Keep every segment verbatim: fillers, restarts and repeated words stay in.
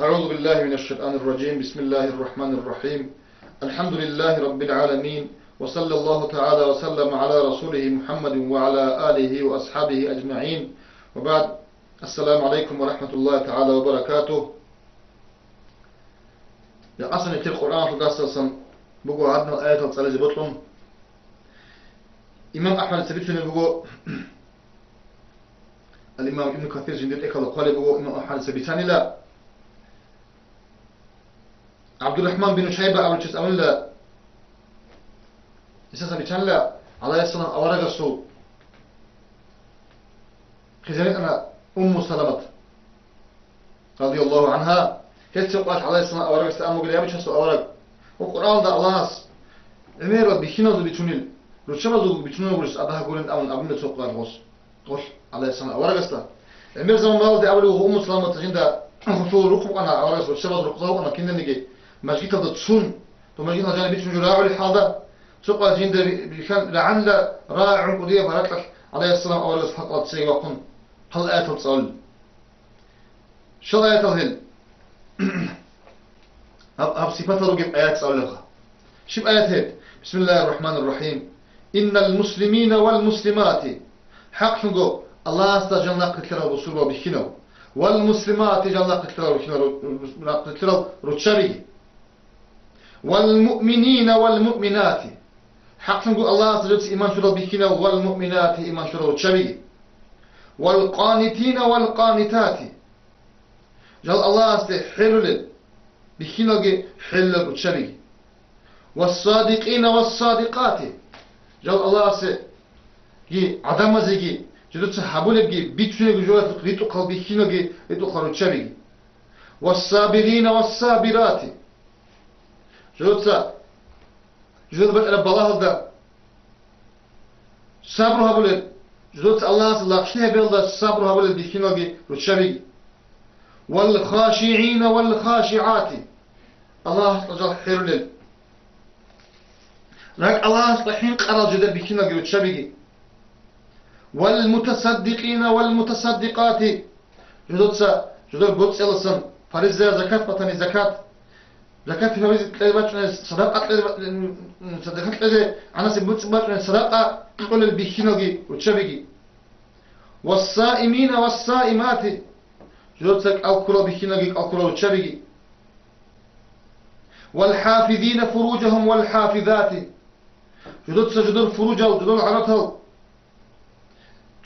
أعوذ بالله من الشيطان الرجيم. بسم الله الرحمن الرحيم. الحمد لله رب العالمين. وصلى الله تعالى وسلم على رسوله محمد وعلى آله وأصحابه أجمعين. وبعد. السلام عليكم ورحمة الله تعالى وبركاته. Я асани тир Къуръаналъул дарсалъан буго гьадинал аятал цӀализе бокьун. Имам АхӀмадица бицунеб буго, ал-Имам Ибн Касир жиндир тӀехьалда хъвалеб буго, Имам АхӀмадица бицанила, ГӀабдурахӀман бин Шайба абулев чияс абунила, гьесдасан бицанила, гӀалайгьиссалам аварагасул хъизан ритӀана Умму Саламат, радияллагьу гӀангьа. Гьесул къвалъ гӀалайгьиссалам аварагасда абун буго: «Я бичасул авараг, ва Къуръаналда Аллагьас гӀемерал бихьиназул бицунел, руччабазул бицунел гурищ ада гьагурин», – абун абунила цо къвалъ гъос. Гъолъ, гӀалайгьиссалам аварагасда. ГӀемер заман балалде абулеб буго Умму Саламатица жинда гъосул рукъ букӀана, аварагас руччабазул рукъзал букӀана кинабниги, мажгиталда цун, доб мажгиталда жаниб бицун жо рагӀулел хӀалда, цо къвалъ жинда би-, бихьан рагӀанила, рагӀун кӀудияб гьаракьалъ гӀалайгьиссалам аварагас хӀакъалъ цеги вахъун, гьал аятал цӀалулел. Щал аятал гьел? Гьаб, гьаб сипатал ругеб аят цӀалулебха. Щиб аят гьеб? Бисмиллагьир рахӀманир рахӀим. Иннал муслимина вал муслимати. ХӀакълъунго Аллагьасда жал нахърилълъарал бусурбал бихьинал. Вал муслимати, жал нахърилълъарал бихьинал ру-, ру-, нахърилълъарал руччабиги. Вал муъминина вал муъминати. ХӀакълъунго Аллагьасда жинца иман лъурал бихьинал, вал муъминати, иман лъурал руччабиги. Вал къанитина вал къанитати. Жал Аллагьасде хӀерулел бихьиналги хӀерулел руччабиги. Вас садикъина вас садикъати. Жал Аллагьасеги гӀадамазеги жидеца гьабулебги бицунебги жоялъухъ ритӀухъал бихьиналги ритӀухъал руччабиги. Вас сабирина вас сабирати. Жидеца жидеда бачӀараб балагьалда сабру гьабулел, жидеца Аллагьасда лагълъи гьабиялда сабру гьабулел бихьиналги руччабиги. Вал хашигӀина вал хашигӀати. Аллагьасда жал хӀерулел. РакӀ Аллагьасда хӀинкъарал жидер бихьиналги руччабиги. Вал мутасаддикъина вал мутасаддикъати. Жидеца жидер боцӀиялдасан фаризаяб закат батани закат, закат фариза кьезе бачӀунеб, садакъа кьезе ба-, м, м, садакъа кьезе гӀанасеб боцӀи бачӀунеб, садакъа кьолел бихьиналги руччабиги. Вас саимина вас саимати. Жидеца кӀал ккурал бихьиналги кӀал ккурал руччабиги. Вал хӀафизина фуружагьум вал хӀафизати. Жидеца жидер фуружал, жидер гӀавратал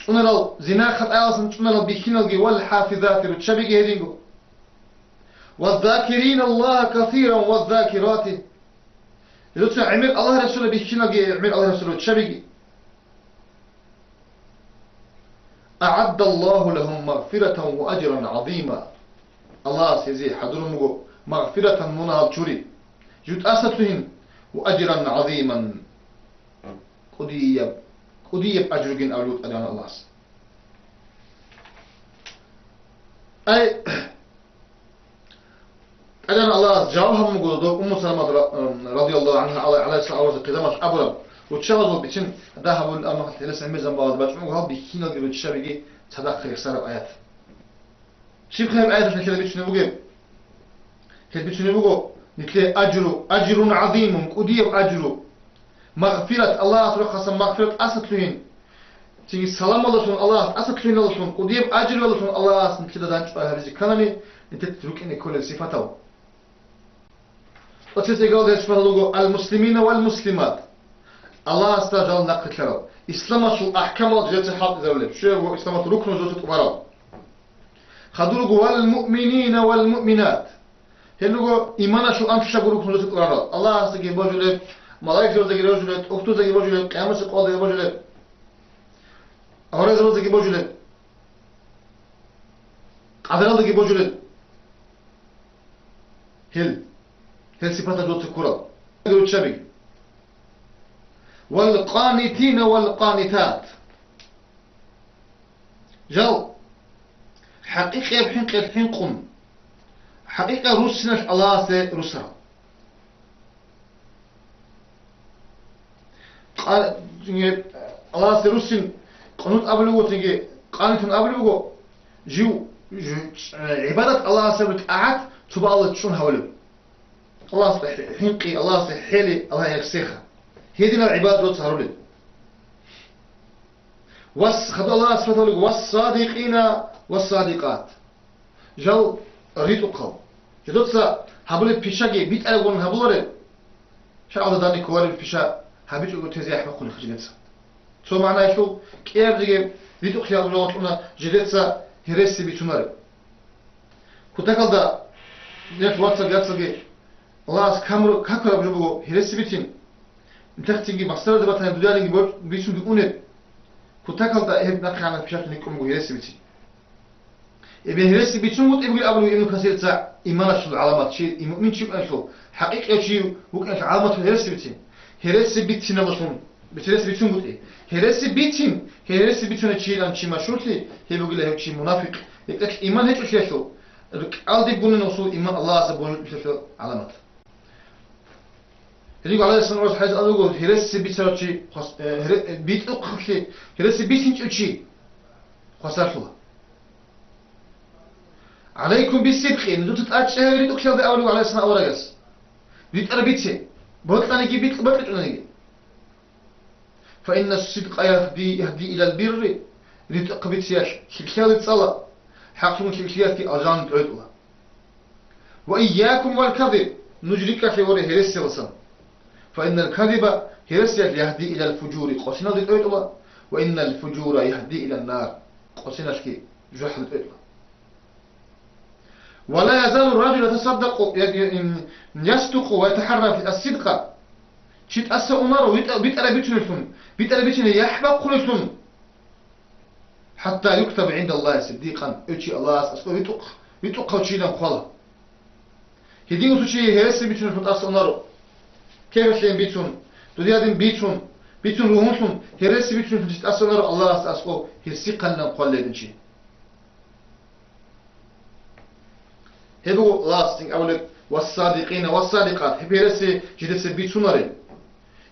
цӀунарал, зина-хатӀаялдасан цӀунарал бихьиналги, вал хӀафизати, руччабиги гьединго. Ваззакирина Аллагьа касиран ваззакирати. Жидеца гӀемер Аллагь Расулаб бихьиналги, гӀемер Аллагь Расулаб руччабиги. АгӀаддаллагьу лагьум магъфиратан ва ажран гӀазима. Аллагьас гьезие хӀадурун буго магъфиратан, мунагьал чури, жив тӀасалъугьин, ва ажран гӀазиман, кӀудияб, кӀудияб ажругин абулеб ТӀадегӀан Аллагьас. Ай, ТӀадегӀан Аллагьас жаваб гьабун буго дов Умму Саламат ра-, м, радияллагьу гӀангьа, гӀалай-, гӀалайгьиссалам аварагасул хъизамалъ абураб, руччабазул бицин дагь гьабулел, амма гьелъ гӀемер заман балалде бачӀун буго гьал бихьиналги руччабиги цадахъ рехсараб аят. Щибха гьеб аяталъ нилъеда бицунеб бугеб? Гьел бицунеб буго нилъее ажру, ажрун гӀазимун, кӀудияб ажру. Магъфират, Аллагьас рохасан магъфират тӀасалъугьин. Цинги саламалдалъун Аллагьас тӀасалъугьиналдалъун, кӀудияб ажруялдалъун Аллагьас нилъеда дандчӀвай гьабизе кканани, нилъеда рукӀине кколел сипатал. Оцезе гьал речпалъ руго: «Ал-муслимина вал-муслимат». Аллагьасда жал нахърилълъарал. Исламалъул ахӀкамал жеца хӀалтӀизарулеб, щуябго исламалъул рукну жеца тӀубарал. Хадур руго: «Вал-муъминина вал-муъминат». Гьел руго иманалъул анлъабго рукну жеца тӀубарал. Аллагьасдаги божулеб, малаикзабаздаги божулеб, тӀухьдуздаги божулеб, къиямасеб къоялдаги божулеб, аварагзабаздаги божулеб, къадаралдаги божулеб. Гьел, гьел сипатал жеца ккурал. Руччабиги. Вал-къанитина вал-къанитат. Жал хӀакъикъияб хӀинкъиялъ хӀинкъун, хӀакъикъияб руссиналъ Аллагьасе руссарал. Къа-, цинги Аллагьасе руссин къунут абулеб буго, цинги къанитун абулеб буго, жив, жив, гӀибадат Аллагьасе абулеб, тӀагӀат цо бакӀалда чӀун гьабулеб. Аллагьасда хӀинкъи, Аллагьасда хӀели, Аллагь гьерсиха. Гьединал гӀибадат доца гьарулел. Вас, хадуб Аллагьас сипат гьабулеб: «Вас-садикъина вас-садикъат». Жал ритӀухъал. Жидеца гьабулеб пишаги битӀарабгун гьабулареб. ШаргӀалда данде кколареб пиша гьабичӀого тезе яхӀ бахъулеха жидеца. Цо магӀнаялъул кӀиаб жеги ритӀухълъи гьабулев вукӀуна жидеца гьереси бицунареб. Кутакалда нилъ вацалги яцалги Аллагьас камру-, какураб жо буго гьереси бицин. Нилъехъцинги масдаразе батани дуниялиги борч-, бицунги унеб. Кутакалда гьеб нахъегӀанаб пишалъун рикӀкӀун буго гьереси бицин. Эбе гьереси бицун вутӀи бугин абулев Ибну Касирца иманалъул гӀаламат чи, и муъмин чи вукӀаналъул, хӀакъикъияв чи вукӀаналъул гӀаламатал гьереси бицин. Гьереси бициналдалъун, гьереси бицун вутӀи. Гьереси бицин, гьереси бицунев чийилан чи машгьурлъи, гьеб бугила гьев чи мунафикъ, гьеб иман гьечӀолъиялъул, рукӀалде гунин гьесул иман Аллагьасда божулъиялъул гӀаламат. Гьелего гӀалайгьиссалам аварагас хӀадис абуго, гьереси бицарав чи хвас-, э, гьере-, э, битӀухълъи, гьереси бицинчӀев чи хвасарлъула. «ГӀалайкум биссидкъи», нужеца тӀадчӀей гьаве ритӀухълъиялде, абулеб гӀалайгьиссалам аварагас. БитӀараб бице, бокьаниги бикь-, бокьичӀониги. «Фаинна ссидкъа ягьди, ягьди илал бирри», ритӀухъ бициялъ лъикӀлъиялде цӀала, хӀакълъун лъикӀлъиялъги алжан тӀойтӀула. «Ва ийякум вал казиб», нуж рикӀкӀалъе воре гьересиялдасан. «Фаиннал казиба», гьересиялъ, «ягьди илал фужури», къосиналде тӀойтӀула, «ва иннал фужура ягьди илан нар», къосиналъги жужахӀалде тӀойтӀула. «Ва ла язалу ражул ятасаддакъу, я-, я-, ин, ясдукъу ва ятахӀарра фи ас-сидкъа». Чи тӀаса унаро витӀа-, битӀараб бицунелъун, битӀараб бицине яхӀ бахъулелъун. «ХӀатта юктаба гӀиндаллагьи сиддикъан», гьев чи Аллагьас аскӀов витӀухъ-, витӀухъав чийилан хъвала. Гьедин гьесул чи гьереси бицунелъун тӀаса унаро. Кеперлъейин бицун, дуниялин бицун, бицун ругьунлъун, гьереси бицунелъун чи тӀаса унаро, Аллагьас аскӀов гьерсихъанилан хъвалила гьедин чи. Гьеб буго Аллагьас цинги абулеб: «Вассадикъина вассадикъат», гьеб гьереси жидеца бицунарел.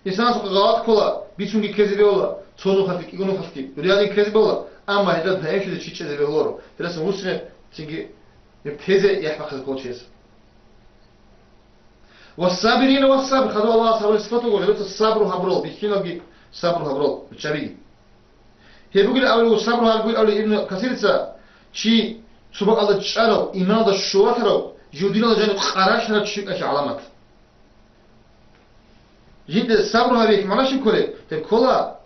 Инсанасухъе гъалатӀ ккола, бицунги ккезе бегьула, цо нухалъги, кӀиго нухалъги, дуниялги ккезе бегьула, амма гьелда даимлъизе чи чӀезе бегьуларо. Гьелдасан вуссине цинги гьеб тезе яхӀ бахъизе ккола чияс. «Вассабирина вассабир», хадуб Аллагьас гьабулеб сипат буго, гьелдаса сабру гьабурал, бихьиналги сабру гьабурал, руччабиги. Гьеб бугел абулев, сабру гьаб бугел абулев Ибн Касирица, чи цо бакӀалда чӀарав, иманалда щулалъарав, жив диналда жаниб къаралъарав чи вукӀиналъул гӀаламат. Жинда сабру гьабиялъ магӀна щиб кколеб? Гьеб ккола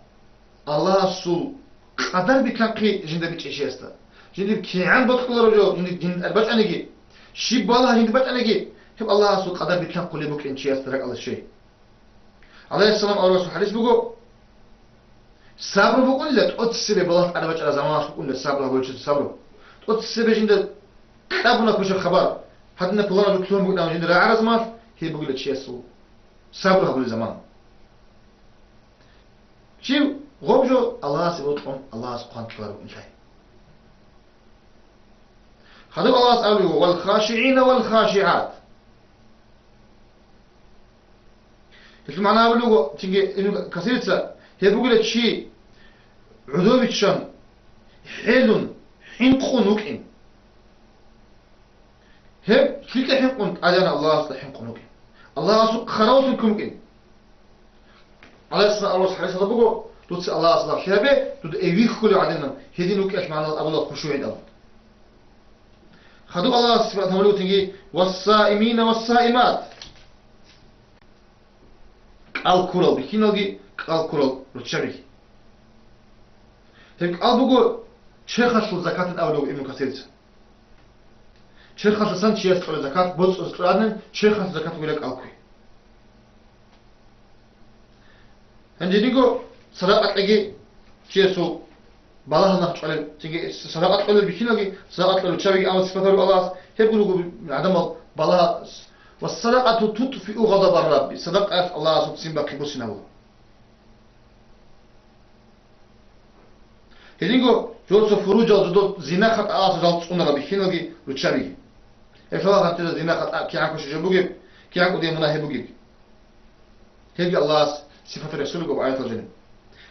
Аллагьасул къадар битӀанхъи жинда бичӀчӀичиясда. Жиндир кигӀан бокьуларо жо, жиндир дин тӀад бачӀаниги, щиб балагь жинда бачӀаниги, гьеб Аллагьасул къадар битӀанхъулеб букӀин чиясда ракӀалда щвей. ГӀалайгьиссалам аварагасул хӀадис буго, сабру букӀунила тӀоцебе балагь тӀадабачӀараб заманалъ букӀунила сабру гьабулев чиясул сабру. ТӀоцебе жинда кьабуна квешаб хабар, гьадинаб пуланаб жо лъугьун букӀина жинда рагӀараб заманалъ, гьеб бугила чиясул сабру гьабулел заман. Чи гъоб жо Аллагьасе бокьун, Аллагьас хъван ккелареб букӀин лъай. Хадуб Аллагьас абулеб: «Вал хашигӀина вал хашигӀат». Гьелъул магӀна абулеб буго, цинги Ибн Касирица, гьеб бугила чи гӀодов биччан, хӀелун, хӀинкъун вукӀин. Гьеб лъикӀа хӀинкъун, тӀадегӀан Аллагьасда хӀинкъун вукӀин. Аллагьасул хъаравуллъун ккун вукӀин. ГӀалайгьиссалам аварагасул хӀадисалда буго, дуца Аллагьасе лагълъи гьабе, дуда эвихьулев гӀадинан, гьедин вукӀиналъ магӀна абула хушугӀин абун. Хадуб Аллагьас сипат гьабулев вукӀинги: «Вассаимина вассаимат». КӀал ккурал бихьиналги, кӀал ккурал руччабиги. Гьеб кӀал буго черхалъул закатин абулев Ибн Касирца. Черхалъасан чияс кьолеб закат, боцӀулъ кьураб гӀадин, черхалъул закат бугила кӀал ккве. Гьанже диго садакъа кьеги чиясул балагьал нахъ чӀвалел, цинги садакъа кьолел бихьиналги, садакъа кьолел руччабиги абун сипат гьабулеб Аллагьас, гьеб буго гӀадамал балагьал. «Вассадакъату тутфиу гъадабар Рабби», садакъаялъ Аллагьасул ццин бахъи буссинабула. Гьединго жо цо фуружал, жо зина-хатӀаялъул жал цӀунарал бихьиналги руччабиги. Гьеб лъала гьанже зина-хатӀа кигӀан квешаб жо бугеб, кигӀан кӀудияб мунагь гьеб бугеб. Гьебги Аллагьас сипат рехсолеб аятал жаниб.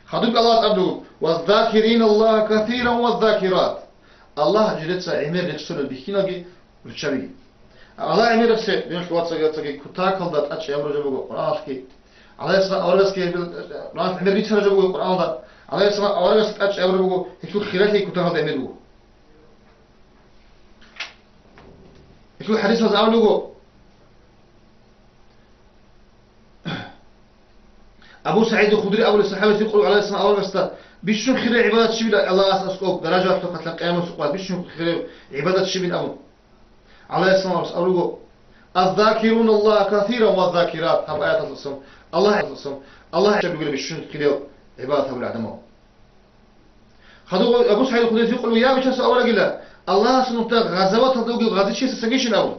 Хадубги Аллагьас абулеб: «Ваззакирина Аллагьа касиран ваззакират». Аллагь жидеца гӀемер рехсолел бихьиналги руччабиги. Аллагь гӀемерасде, динул вацаги, вацаги, кутакалда тӀадчӀей абураб жо буго Къуръаналъги. Аллагьасул аварагасги гьеб, Къуръаналъ гӀемер бицараб жо буго Къуръаналда. Аллагьасул аварагасде тӀадчӀей абураб буго, гьелъул хиралъи кутакалда гӀемер буго. Гьелъул хӀадисалъ абулеб буго, Абу СагӀид Худри абулеб сахӀабияс гьикъулеб Аллагьасул аварагасда, бищун хирияв гӀибадат щибила Аллагьас аскӀоб даражаялъул хъалъан къиямасеб къоялъ, бищун хирияв гӀибадат щибин абун. Аллагьасул аварагас абулеб буго, «Аззакируналлагьа касиран ваззакират», гьаб аяталдасан, Аллагь, Аллагь гьечӀеб бугила бищун хирияв гӀибадат гьабулел гӀадамал. Хадуб Абу СагӀид Худриялъ гьикъулев, я Аллагьасул нухда, гъазаваталда вугев гъазичиясдасагищин абун.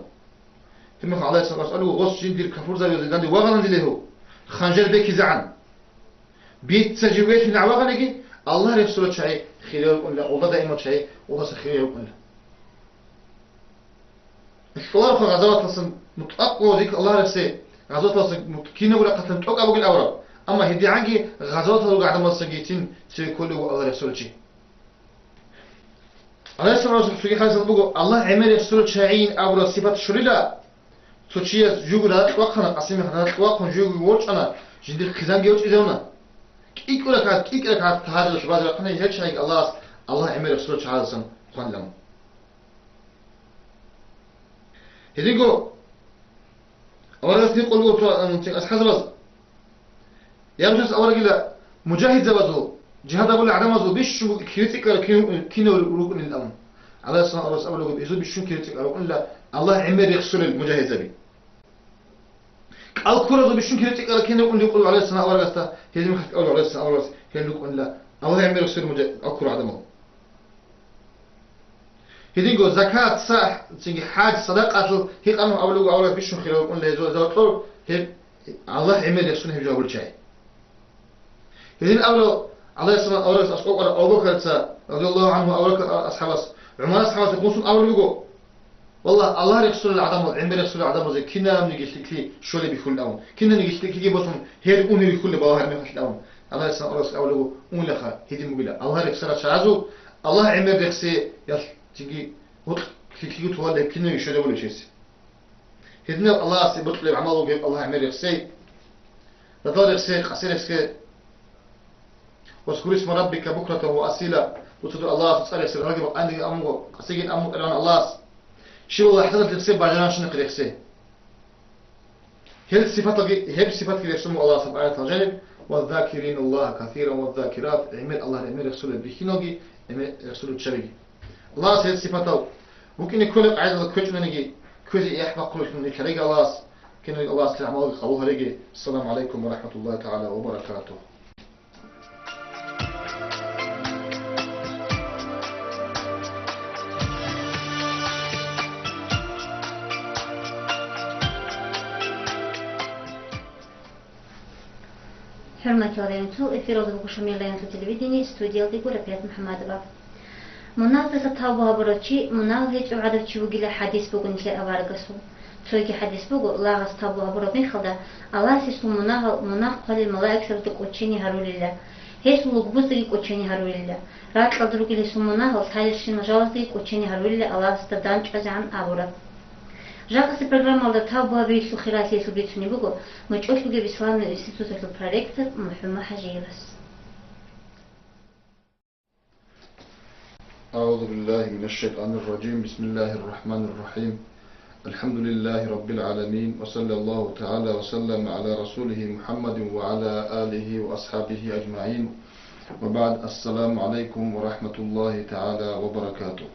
Гьебмехалъ Аллагьасул аварагас абулеб буго, гъос жиндир кафурзабазе данде вагъананилей гьев, ханжар бекизегӀан. Бица жив вехьинегӀан вагъаниги, Аллагь рехсолел чагӀи хирияв вукӀунила, гъолда даимал чагӀи гъолдаса хирияв вукӀунила. Кколароха гъазаваталдасан мутӀлакъго зикр Аллагь рехсе, гъазаваталдасан мут-, кинабго рахъалъан тӀокӀаб бугин авараг. Амма гьедигӀанги гъазаваталда ругел гӀадамаздасагицин цеве кколев вуго Аллагь рехсолев чи. Аллагьасул аварагасул цоги хӀадисалда буго, Аллагь гӀемер рехсолел чагӀийин абураб сипат щолила, цо чияс живго ракь вахъана, къасимихъ ракь вахъун живго ворчӀана, жиндир хъизанги гьечӀизавуна. КӀикӀ ракагӀат, кӀикӀ ракагӀат тагьажудалъ базе рахъана, гьел чагӀиги Аллагьас, Аллагь гӀемер рехсолел чагӀаздасан хъванилан. Гьединго аварагас гьикъулеб буго цо, м, цин асхӀабзабаз. Я Аллагьасул аварагила, мужагьидзабазул, жигьад гьабулел гӀадамазул бищун буго кири-цӀикӀкӀарал кин-, кинав рукӀунилан абун. Аллагьасул аварагас абулеб буго, гьезул бищун кири-цӀикӀкӀарал рукӀунила Аллагь гӀемер рехсолел мужагьидзаби. КӀал ккуразул бищун кири-цӀикӀкӀарал кинав рукӀунел гьикъулеб Аллагьасул аварагасда, гьезул мехалъ кӀалулев Аллагьасул аварагас гьел рукӀунила Аллагь гӀемер рехсолел мужа-, кӀал ккурал гӀадамал. Гьединго закат, са-, цинги хӀаж, садакъалъул гьикъанав абулеб буго аварагас бищун хирияв вукӀунила гьезул, гьезул гьоркьор гьеб Аллагь гӀемер рехсун гьеб жо гьабулел чагӀи. Гьедин абураб Аллагьасул аварагасул аскӀов ккарав Абу Бакрица, радияллагьу гӀангьу, Абу Бакр асхӀабас, ГӀумар асхӀабасухъе хъван абулеб буго, Валлагь, Аллагь рехсолел гӀадамал, гӀемер рехсолел гӀадамазе кинабниги лъикӀлъи щолеб бихьулин абун, кинабниги лъикӀлъиги босун, гьел унел рихьулеб Аллагь гьармихъалъ абун. Аллагьасул аварагас абулеб буго, унелаха, гьедин бугила, Аллагь рехсарал чагӀазул Аллагь гӀемер рехсеялъги гьоркь лъикӀлъиги толарила гьеб кинабниги щолеб гьечӀеб. Гьединаб Аллагьасе бокьулеб гӀамал буго гьеб Аллагь гӀемер рехсей, радал рехсей, къаси рехсей. «Вазкур исма раббика букратан ва асила», дуца дур Аллагьасул цӀар рехсей, радалги бакъаниги абун буго, къасигин абун букӀарабани Аллагьас. Щибаб лахӀзаталъ рехсей, бажаранщинахъе рехсей. Гьел сипаталги, гьеб сипатги рехсон буго Аллагьас гьаб аяталда жаниб, «Ваззакириналлагьа касиран ваззакират», гӀемер Аллагь гӀемер рехсолел бихьиналги, гӀемер рехсолел чагӀиги. Аллагьас гьел сипатал букӀине кколеб къагӀидалда ккечӀониги, кквезе яхӀ бахъулелъун нилъ гьареги Аллагьас, киналги Аллагьас нилъер гӀамалги къабул гьареги. Ассаламу гӀалайкум ва рахӀматуллагьи тагӀала ва баракатугь. ХӀурматиял районцул, эфиралда буго Шамил районцул телевидение, студиялда буго Рапият МухӀаммадова. Мунагьалдаса тавба гьабурав чи мунагьал гьечӀев гӀадав чи вугила хӀадис буго нилъер аварагасул. Цоги хӀадис буго, лагъас тавба гьабураб мехалда, Аллагьас гьесул мунагьал мунагь хъвалел малаикзабазда кӀочене гьарулила, гьесул лугбуздаги кӀочене гьарулила, ракьалда ругел гьесул мунагьал лъалелщинал жалаздаги кӀочене гьарулила Аллагьасда дандчӀвазегӀан абураб. Жакъасеб программалда тавба гьабиялъул хиралъиялъул бицунеб буго МучӀолъ бугеб исламияб институталъул проректор МухӀума ХӀажиевас. أعوذ بالله من الشيطان الرجيم. بسم الله الرحمن الرحيم. الحمد لله رب العالمين. وصلى الله تعالى وسلم على رسوله محمد وعلى آله وأصحابه أجمعين. وبعد. السلام عليكم ورحمة الله تعالى وبركاته.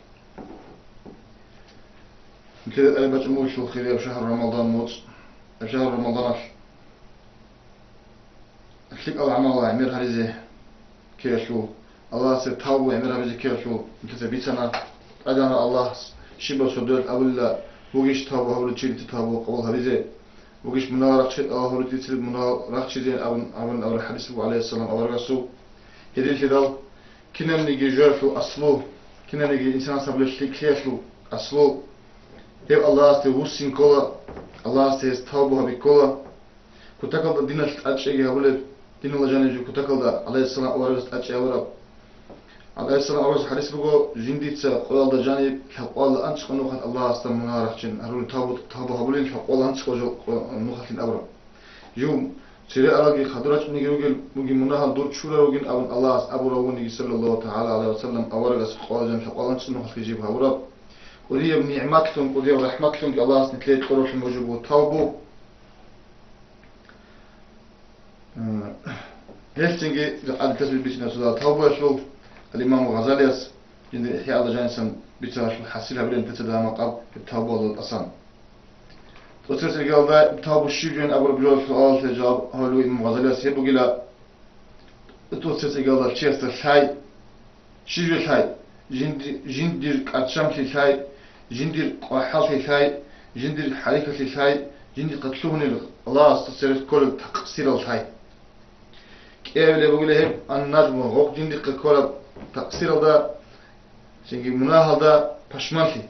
Нилъеда тӀаде бачӀун буго хирияб шагьру Рамадан моцӀ. Гьеб шагьру Рамаданалъ лъикӀал гӀамал гӀемер гьаризе ккеялъул, Аллагьасе тавбу гӀемер гьабизе ккеялъул нилъеца бицана. ТӀадегӀанав Аллагьас щибаб сордоялъ абулила, вугищ тавбу гьабулев чи дица тавбу къабул гьабизе, вугищ мунагьал рахчи-, Аллагь гьабулев дица мунагьал рахчизе абун, абун абураб хӀадис буго, гӀалайгьиссалам, аварагасул. Гьединлъидал кинабниги жоялъул аслу, кинабниги инсанас гьабулеб лъикӀлъиялъул аслу, гьев Аллагьасде вуссин ккола, Аллагьасде гьес тавбу гьаби ккола. Кутакалда диналъ тӀадчӀейги гьабулеб, диналда жаниб жо кутакалда, гӀалайгьиссалам, аварагас тӀадчӀей гьабураб. ГӀалайгьиссалам аварагасул хӀадис буго, жиндица къоялда жаниб лъабкъоялда анцӀго нухалъ Аллагьасда мунагь рахчин гьарулин, тавбу, тавбу гьабулин лъабкъоялда анцӀго жо-, къо-, нухалъин абураб. Жив цере аралги хадур рачӀунеги ругел бугин, мунагьал дур чурал ругин абун Аллагьас абурав вуниги, саллаллагьу тагӀала гӀалайгьи ва саллам, аварагас къоялда жаниб лъабкъоялда анцӀго нухалъги жиб гьабураб. КӀудияб нигӀматлъун, кӀудияб рахӀматлъунги Аллагьас нилъее кьураллъун бугеб буго тавбу. Э, гьелъинги гьадинаб бицина цо тавбуялъул, ал-Имам Гъазалияс жинда ИхӀяалда жанисан бицаралъул хӀасил гьабилин дица дагьа макъаб тавбуялда тӀасан. ТӀоцебесеб иргаялда тавбу щиб жойин абураб жоялъул суалалъе жаваб гьавулев Имам Гъазалияс гьеб бугила: ТӀоцебесеб иргаялда чиясда лъай, щиб жо лъай? Жинди-, жиндир кӀачамлъи лъай, жиндир къвахӀаллъи лъай, жиндир хӀаракатлъи лъай, жиндихъе лъугьунел Аллагьасда цере кколел такъсирал лъай. КӀиабилеб бугила гьеб ан-надму, гъоб жиндихъе кколеб такъсиралда, цинги мунагьалда пашманлъи.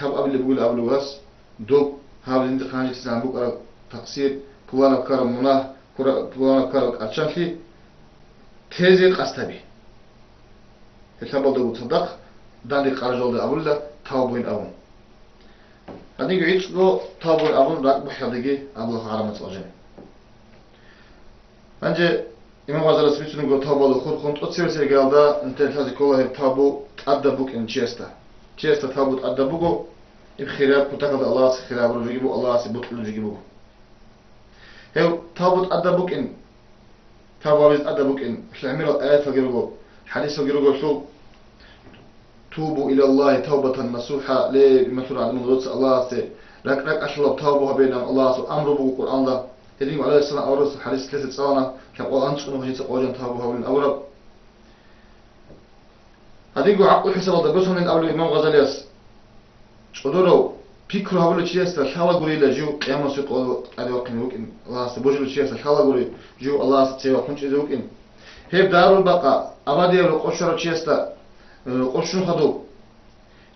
Лъабабилеб бугила абулев вас, доб гьаб жиндихъ гьанжеги цинги букӀараб такъсир, пуланаб ккараб мунагь, пура-, пуланаб ккараб кӀачамлъи тезе къасд гьабе. Гьеб лъабалдаго цадахъ данде къаржалда абулила тавбуйин абун. Гьадинги гӀицӀго тавбуйин абун ракӀбухӀалдаги абула гьарам мацӀалъ жани. Гьанже Имам Гъазалияс бицунеб буго тавбуялда хурхун, тӀоцебесеб иргаялда нилъеда лъазе ккола гьеб тавбу тӀадаб букӀин чиясда. Чиясда тавбу тӀадаб буго, гьеб хираб кутакалда Аллагьасе хираб гьабураб жоги буго, Аллагьасе бокьулеб жоги буго. Гьев тавбу тӀадаб букӀин, тавбу гьабизе тӀадаб букӀин, гӀемерал аяталги руго, хӀадисалги руго гьелъул: «Тубу илаллагьи тавбатан насухӀа», ле, иман лъурал гӀадамал, дуца Аллагьасе ракӀ-ракӀалъулаб тавбу гьабейилан Аллагьасул амру буго Къуръаналда. Гьедин ГӀалайгьиссалам аварагасул хӀадис лъезе цӀалана, лъабкъоялда анцӀго нухалъ жинца къоялда жаниб тавбу гьабулин абураб. Гьадинго гӀакълу-хӀисабалда босанин абулеб Имам Гъазалияс: «ЦӀодорав пикру гьабулев чиясда лъалагурила жив Къиямасул къо-, тӀаде вахъине вукӀин, Аллагьасда божилев чиясда лъалагури жив Аллагьасда цеве вахъун чӀезе вукӀин. Гьеб дарул-бакъа, абадияб рокъов щварав чиясда, э, рокъов щун хадуб,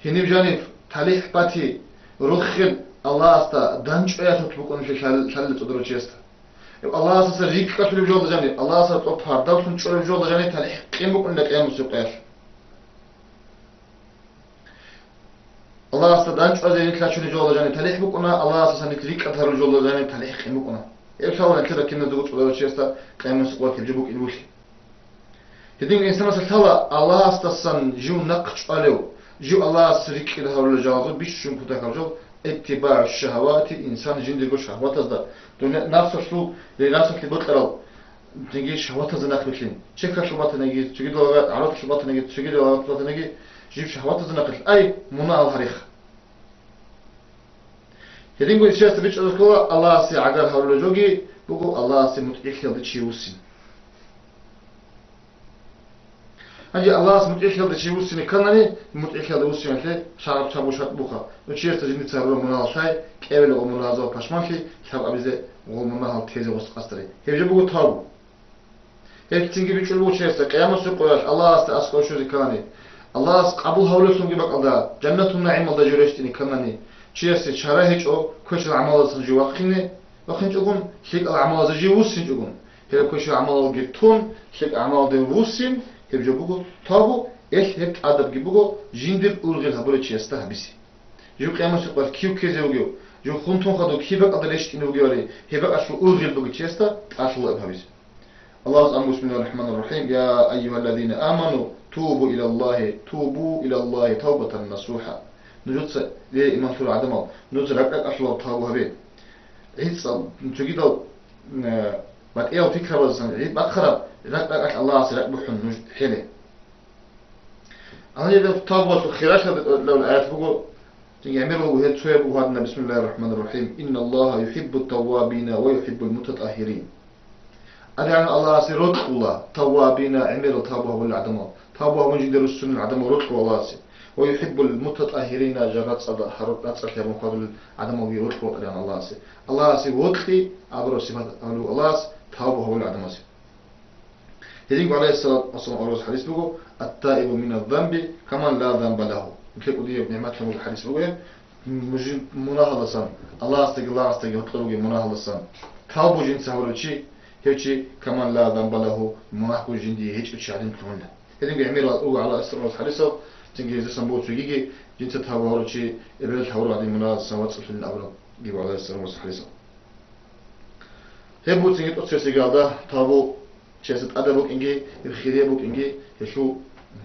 гьениб жаниб талихӀ бати, рохел Аллагьасда дандчӀваялъулъ букӀунелъи лъал-, лъалила цӀодорав чиясда. Гьеб Аллагьасдаса рикӀкӀалъулеб жоялда жаниб, Аллагьасда цо пардавлъун чӀолеб жоялда жаниб талихӀ къин букӀунила Къиямасул къоялъ». Аллагьасда дандчӀвазе нилъ лъачунеб жоялда жаниб талихӀ букӀуна, Аллагьасдасан нилъ рикӀкӀад гьарулеб жоялда жаниб талихӀ къин букӀуна. Гьеб лъала нилъеда киназдаго цӀодорав чиясда Къиямасул къоялъ гьеб жо букӀин вугилан. Гьедин инсанасда лъала Аллагьасдасан жив нахъ чӀвалев, жив Аллагьасда рикӀкӀад гьарулел жоялда бищун кутакаб жо, иттибагӀу шшагьавати, инсан жиндирго шагьватазда, дуне-, напсалъул, напсалъе бокьарал, цинги шагьватазда нахъ билълъин. Чехьалъул батаниги, цогидал гӀаратлъул батаниги, цогидал гӀаратлъул батаниги, жиб шагьватазда нахъ билълъин. Ай, мунагьал гьарихъ! Гьединго ишиясда бичӀчӀулеб ккола Аллагьасе гӀагар гьарулел жоги буго Аллагьасе мутӀигӀлъиялда чи вуссин. Гьанже Аллагьасе мутӀигӀлъиялда чи вуссине кканани, мутӀигӀлъиялда вуссиналъе шагьар чабу шартӀ буха. Ну чиясда жиндица гьарураб мунагьал лъай, кӀиабилеб гъол мунагьазул пашманлъи, лъабабизе гъол мунагьал тезе гъос къасдари. Гьеб жо буго тавбу. Гьеб цинги бичӀчӀулеб буго чиясда Къиямасул къоялъ Аллагьасда аскӀов щвезе кканани, Аллагьас къабул гьавулеллъунги бакӀалда, Жаннатун-НагӀималда жо рещтӀине кканани, чиясе чара гьечӀо квешал гӀамалаздасан жив вахъине, вахъинчӀогун, лъикӀал гӀамалазда жив вуссинчӀогун, гьеб квешал гӀамалалги тун, лъикӀал гӀамалалде вуссин, гьеб жо буго тавбу, гьелъ гьеб тӀадабги буго жиндир ургъел гьабулев чиясда гьабизе. Жив Къиямасул къоялъ кив ккезе вугев, жив хун тун хадув киб бакӀалда рещтӀине вугевали, гьеб бакӀалъул ургъел бугев чиясда тӀалъула гьабизе. Аллагьас абун: «Бисмиллагьир рахӀманир рахӀим. Я айюгьаллазина аману, тубу илаллагьи, тубу илаллагьи тавбатан насухӀа». Нужеца, ле, иман лъурал гӀадамал, нужеца ракӀ-ракӀалъулаб тавбу гьабе. ГӀицӀал, цогидал, э, батӀиял пикрабаздасан гӀи-, бахъараб ракӀ-ракӀалъ Аллагьасе ракӀ бухӀун нуж хӀеле. Гьанже тавбуялъул хиралъиялда тӀадаб аят буго, цинги гӀемер буго гьел цояб буго гьадинаб: «Бисмиллагьир рахӀманир рахӀим. Инналлагьа юхӀиббут таввабина ва юхӀиббул мутатӀагьирин». АдигӀанав Аллагьасе рокьула таввабина, гӀемерал тавбу гьабулел гӀадамал, тавбу гьабун жинда руссунел гӀадамал рокьула Аллагьасе. «Ва юхӀиббул мутатӀагьирина», жагьрацӀалда гьару-, рацӀцӀалъи гьабун хьвадулел гӀадамалги рокьула ТӀадегӀан Аллагьасе. Аллагьасе вокьи абураб сипат гьабулев Аллагьас тавбу гьабулел гӀадамазе. Гьединго гӀалайгьиссалату вассалам аварагасул хӀадис буго: «Ат-таибу миназ-занби каман ла занба лагьу». Нилъее кӀудияб нигӀматлъун буго хӀадис буго гьеб, мужи-, мунагьалдасан, Аллагьасдаги лагъасдаги гьоркьор бугеб мунагьалдасан тавбу жинца гьабулев чи, Гьев чи каман ла занба лагьу, мунагьго жиндие гьечӀев чи гӀадин лъугьуна. Гьединго гӀемерал уго гӀалайгьиссалату вассалам хӀадисал, цинги гьезасан буго цогиги, жинца тавбу гьарурав чи эбелалъ гьавурав гӀадин мунагьалдасан вацӀцӀалъулин абураб гьеб гӀалайгьиссалам хӀадисал. Гьеб буго цинги тӀоцебесеб гьалда тавбу чиясда тӀадаб букӀинги, гьеб хирияб букӀинги, гьелъул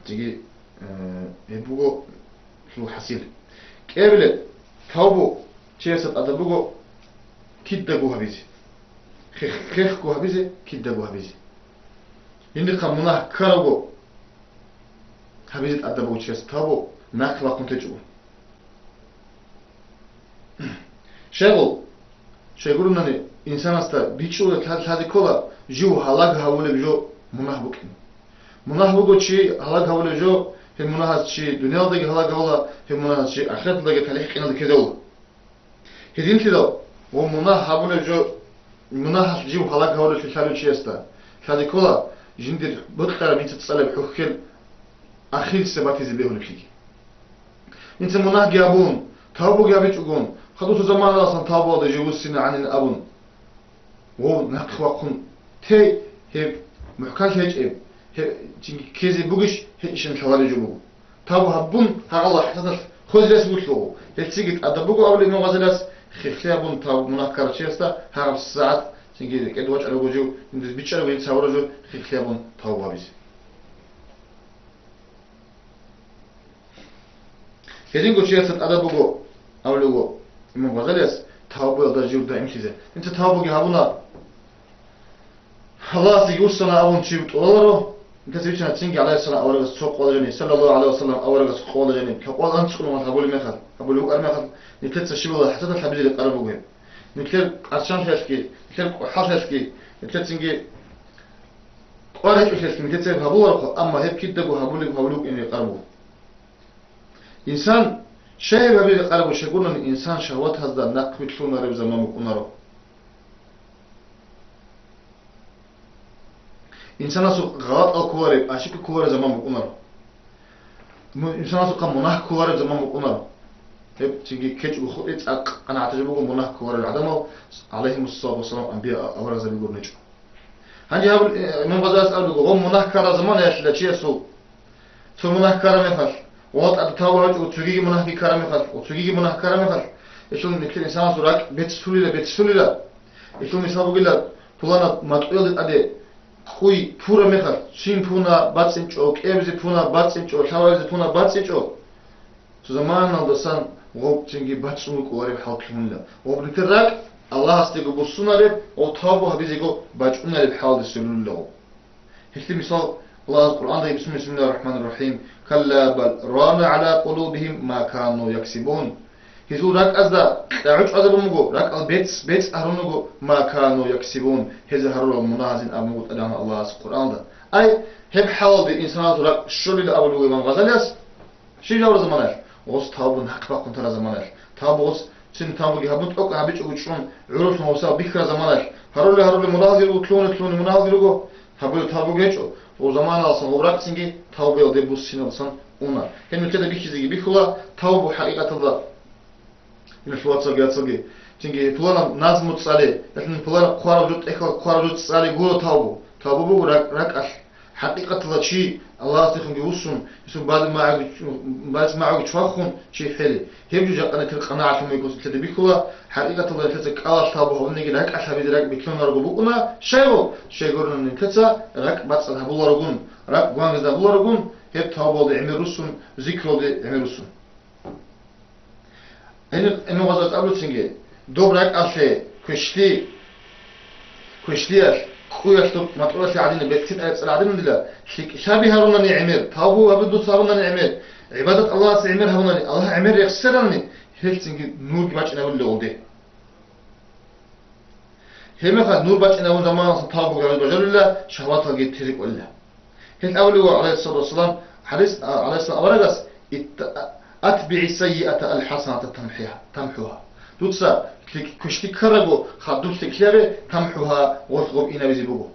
цинги, э, гьеб буго гьелъул хӀасил. КӀиабилеб тавбу чиясда тӀадаб буго кидаго гьабизе. Хех-, хехго гьабизе, кидаго гьабизе. Гьениб мунагь ккарабго гьабизе тӀадаб буго чиясда тавбу, нахъе вахъун течӀого. Щайгурелъул, щайгурелъул инсанасда бичӀчӀулеб лъа-, лъазе ккола жив гьалаг гьавулеб жо мунагь букӀин. Мунагь буго чи гьалаг гьавулев жо, гьеб мунагьаз чи дуниялалдаги гьалаг гьавула, гьеб мунагьаз чи ахираталдаги талихӀ къиналда ккезавула. Гьединлъидал ва мунагь гьабулев жо, мунагьалъ жив гьалаг гьавулевлъи лъалев чиясда лъазе ккола жиндир бокьараб, жинца цӀалеб хӀухьел ахирисеб батизе бегьулеблъиги. Инца мунагьги гьабун, тавбуги гьабичӀогун, хадусеб заманаласан тавбуялда жив вуссинегӀанин абун, гъов нахъе вахъун тей, гьеб мухӀкан гьечӀеб, гьеб жинги ккезе бугищ гьечӀищан лъалареб жо буго. Тавбу гьабун, гьагъала хӀасанаталъ хвезе рес вугелъул, гьелъиеги тӀадаб буго абулеб Имам Гъазалияс, хихлъиябун тавбу мунагь ккарав чиясда гьагъаб сагӀат цинги рекӀелде вачӀарав жив, жиндиз бичӀчӀарав, жинца гьавурав жо хихлъиябун тавбу гьабизе. Гьединго чиясда тӀадаб буго, абулеб буго Имам Гъазалияс, тавбуялда жив даимлъизе. Инца тавбуги гьабуна, Аллагьасдеги вуссана абун чи тӀоларо, инца бичӀчӀана цинги гӀалайгьиссалам аварагас цо къоялъ жанив, саллаллагьу гӀалайгьи ва саллам аварагас къоялъ жанив, лъабкъоялда анцӀго мугьал гьабулеб мехалъ, гьабулеб букӀараб мехалъ, нилъеца щибала хӀасанаталъ гьабизе рекъараб буго гьеб. Нилъер къарчӀанлъиялъги, нилъер цинги кӀвар гьечӀолъиялъги нилъеца гьеб гьабулароха, амма гьеб кидаго гьабулеб гьабулеб букӀин рекъараб буго. Инсан щай гьабизе рекъараб буго, щайгурелъул инсан шагьватазда нахъвилълъунареб заман букӀунаро. Инсанасул гъалатӀал кколареб, ошибка кколареб заман букӀунаро. Му-, инсанасухъа мунагь кколареб заман букӀунаро. Гьеб цинги ккечӀого хутӀи цӀакъ къанагӀатаб жо буго мунагь кколарел гӀадамал, гӀалайгьимуссалату вассалам, анбия аварагзаби гурони гьечӀо. Гьанже гьаб, э, Имам Гъазалияс абулеб буго, гъо мунагь ккараб заманаялъ чиясул цо мунагь ккараб мехалъ, ва тӀаде тавбу гьабичӀого цогиги мунагьги ккараб мехалъ, ва цогиги мунагь ккараб мехалъ, гьелъул нилъер инсанасул ракӀ беццулила, беццулила. Гьелъул мисал бугила, пуланаб матӀуялде тӀаде кӀуй пураб мехалъ, цин пуна бацӀцӀинчӀо, кӀебзе пуна бацӀцӀинчӀо, лъабабизе пуна бацӀцӀинчӀо. Цо заманалдасан гъоб цинги бацӀцӀун букӀулареб хӀал лъугьунила. Гъоб нилъер ракӀ Аллагьасдего буссунареб ва тавбу гьабизего бачӀунареб хӀалалде сверулила гъоб. Гьелъие мисал Аллагьас Къуръанда бицун: «Бисмиллагьир рахӀманир рахӀим. Калла бал рана гӀала къулубигьим ма кану яксибун». Гьезул ракӀазда кьагӀу чӀвазабун буго, ракӀал бецӀ-бецӀ гьарун руго, «ма кану яксибун», гьез гьарурал мунагьазин абун буго ТӀадегӀан Аллагьас Къуръанда. Ай, гьеб хӀалалде инсанасул ракӀ щолила абулеб буго Имам Гъазалияс. Щиб жавра заманаялъ? Гъос тавбу нахъ бахъун тараб заманаялъ. Тавбу гъос цин тавбуги гьабун, тӀокӀ гьабичӀого чӀун, гӀурулъун гъосал бихьараб заманаялъ. Гьаруле-гьаруле мунагьалги руго, лъугьуне-лъугьуне мунагьалги руго, гьабулеб тавбуги гьечӀо. Гъов заманалдасан гъов ракӀ цинги тавбуялде буссиналдасан уна. Гьеб нилъеда бихьизеги бихьула, тавбу хӀакъикъаталда Гьелъул вацалги яцалги. Цинги пуланаб назму цӀали, яхин пуланаб хъвараб жо, тӀехьалаб хъвараб жо цӀали гуро тавбу. Тавбу буго ракӀ-, ракӀалъ. ХӀакъикъаталда чи Аллагьасдехунги вуссун, гьесул бадмагӀуги, бадмагӀуги чвахун чи хӀели. Гьеб жо жакъа нилъер къанагӀалъун мекъусин нилъеда бихьула, хӀакъикъаталда нилъеца кӀалалъ тавбу гьабуниги ракӀалъ гьабизе ракӀ бихьунарго букӀуна, щайгу, щайгурелъул нилъеца ракӀ бацӀцӀад гьабуларогун, ракӀ гвангизе гьабуларогун, гьеб тавбуялде гӀемер руссун, зикруялде гӀемер руссун. Гьениб Имам Гъазалияс абулеб цинги, доб ракӀалъе квешлъи, квешлъиялъ, кӀуялъ, доб матӀуялъе гӀадинаб беццин тӀараб цӀар гӀадинаб дила, лъикӀлъаби гьарунани гӀемер, тавбу гьабун дуца гьабунани гӀемер, гӀибадат Аллагьасе гӀемер гьабунани, Аллагь гӀемер рехсарани, гьелъ цинги нурги бачӀинабулила гъолде. Гьеб мехалъ нур бачӀинабун заманалъ тавбу гьабизе бажарулила, шагьваталги тери кӀолила. Гьел абулеб буго, гӀалайгьиссалату вассалам, гьарис-, а, гӀалайгьиссалам аварагас: «Итта-, атбигӀи саййиата алхӀасаната тамхӀиха-, тамхӀуха». Дуца лъик-, квешлъи ккарабго, хадуб лъикӀлъи гьабе, тамхӀуха, гъолъ гъоб инабизе буго.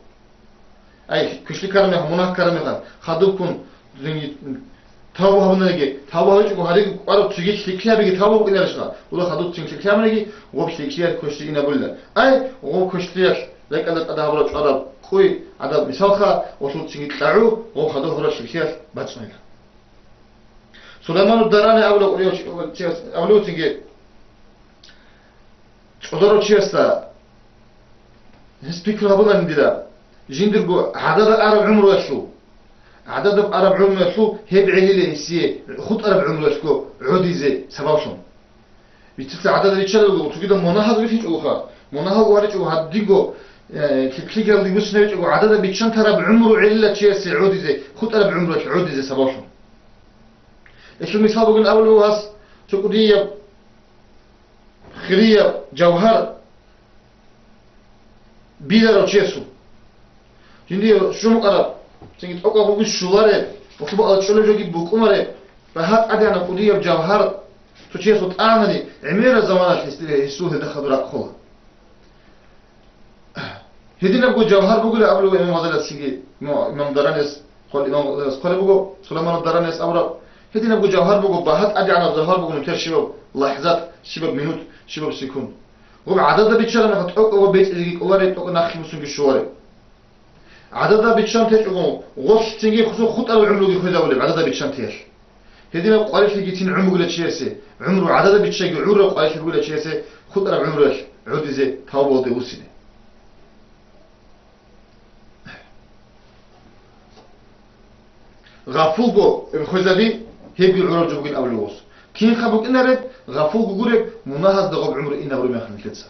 Ай, квешлъи ккараб мехалъ, мунагь ккараб мехалъ, хадубккун, цинги тавбу гьабунаниги, тавбу гьабичӀого гьариги кӀвараб цоги лъикӀлъи гьабиги тавбу букӀинарищха? Дула хадуб цин лъикӀлъи гьабунаниги, гъоб лъикӀлъиялъ квешлъи инабулила. Ай, гъоб квешлъиялъ РекӀелда тӀад гьабураб чӀвараб кӀуй гӀадаб мисалха, гъолъул цинги кьагӀу, гъов хадур гьоралъ лъикӀлъиялъ бацӀцӀунила. Сулайману Дарани абулев кӀудияв чи-, чияс абулев цинги, цӀударав чиясда гьес пикру гьабулани дила, жиндирго гӀадада араб гӀумруялъул, гӀададаб араб гӀумруялъул гьеб гӀелила гьесие хутӀараб гӀумруялъго гӀодизе сабаблъун. Бицеца гӀадада биччалелго, цогидал мунагьаз бихьичӀогоха, мунагьал гьаричӀого гьадинго, э, лъикӀлъиялде буссинавичӀого гӀадада биччан тараб гӀумру гӀелила чиясе гӀодизе, хутӀараб гӀумруялъ гӀодизе сабаблъун. Гьелъул мисал бугин абулеб буго гьас, цо кӀудияб, хирияб жавгьар биларав чиясул. Жиндие щумукъараб, цинги тӀокӀаб бугин щулареб, бухъубаал чӀолеб жоги букӀунареб, багьа тӀадегӀанаб кӀудияб жавгьар цо чиясул тӀагӀанани, гӀемераб заманалъ гьесде, гьесул гьелда хадур ракӀ хола. Гьединабго жавгьар бугила абулеб имам Гъазалиясги, имам Даранияс, хъвал-, имам Гъазалияс хъвалеб буго, Сулайман Даранияс абураб, гьединабго жавгьар буго, багьа тӀадегӀанаб жавгьар буго нилъер щибаб лахӀзат, щибаб минут, щибаб секунд. Гъоб гӀадада биччараб мехалъ тӀокӀаб бецӀизеги кӀолареб, тӀокӀаб нахъе буссунги щолареб. ГӀадада биччан течӀого, гъолъ цинги хусу хутӀараб гӀумруги хвезабулеб гӀадада биччан теялъ. Гьединаб къварилъиги цин гӀумругила чиясе, гӀумру гӀадада биччайги гӀураб къварилъи бугила чиясе хутӀараб гӀумруялъ гӀодизе тавбалде вуссине. Гъафулго хвезаби, гьебги гӀураб жо бугин абулев гъос. Кинха букӀинареб, гъафулго гуреб, мунагьазда гъоб гӀумру инаб румехалъ нилъеца.